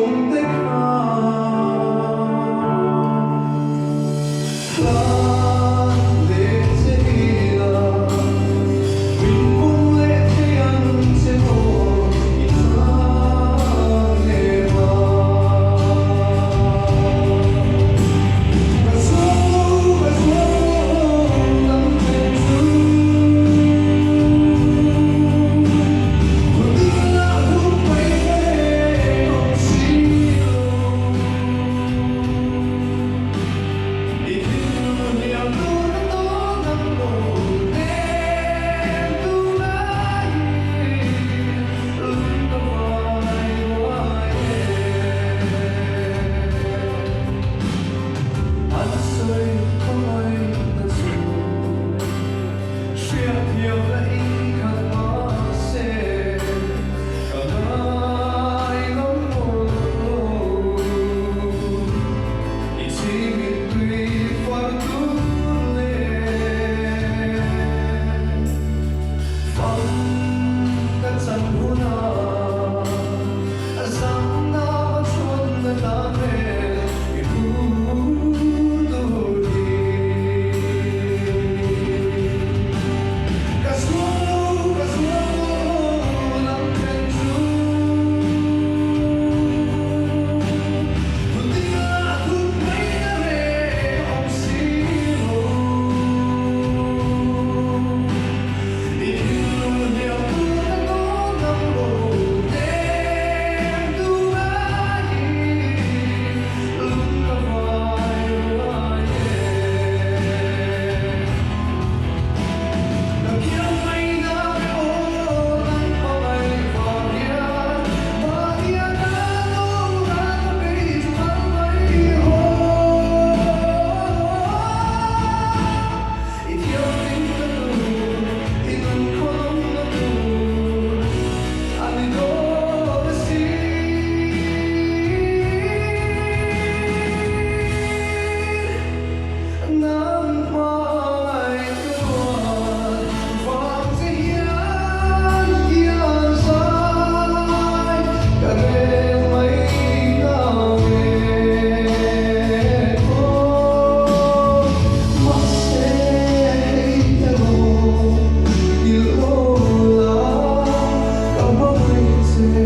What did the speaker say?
Kum te kha Hlan leh che ila, min pum leh thei ang che maw i chang em a. Ka zuam lo, ka zuam lo, nang then chu. Hmun ah thup mai ka reng awm si lo. I thil hliam tur ka tawn ang lo hnem tu ngaiin lung ka vai ruai e. An sawi khawngaihna chu hriatthiam la inkhat mahse ka ngai ngam lo. I chimit tui far tur leh fang ka chan hunah a zangna va chhuan na tan hmel i pu tur hi. Ka zuam lo, ka zuam lo, lam then chu. Hmun ah thup mai na reng awm si lo. I thil hliam tur ka tawn ang lo, nem tu ngaiin lung ka vai ruai e. Ka kiang mai na ka aw nang hmangaih vang hian mahni a ka lo ral ka bei chu kal mai haw. I thianghlim ka tur, i nun khawnawm na tur a ni dawn asin. Nang hmangaih chuan vang che hian hian zai ka rel mai nang e aw. Mahse hei erawh i lo la ka hmangaih che.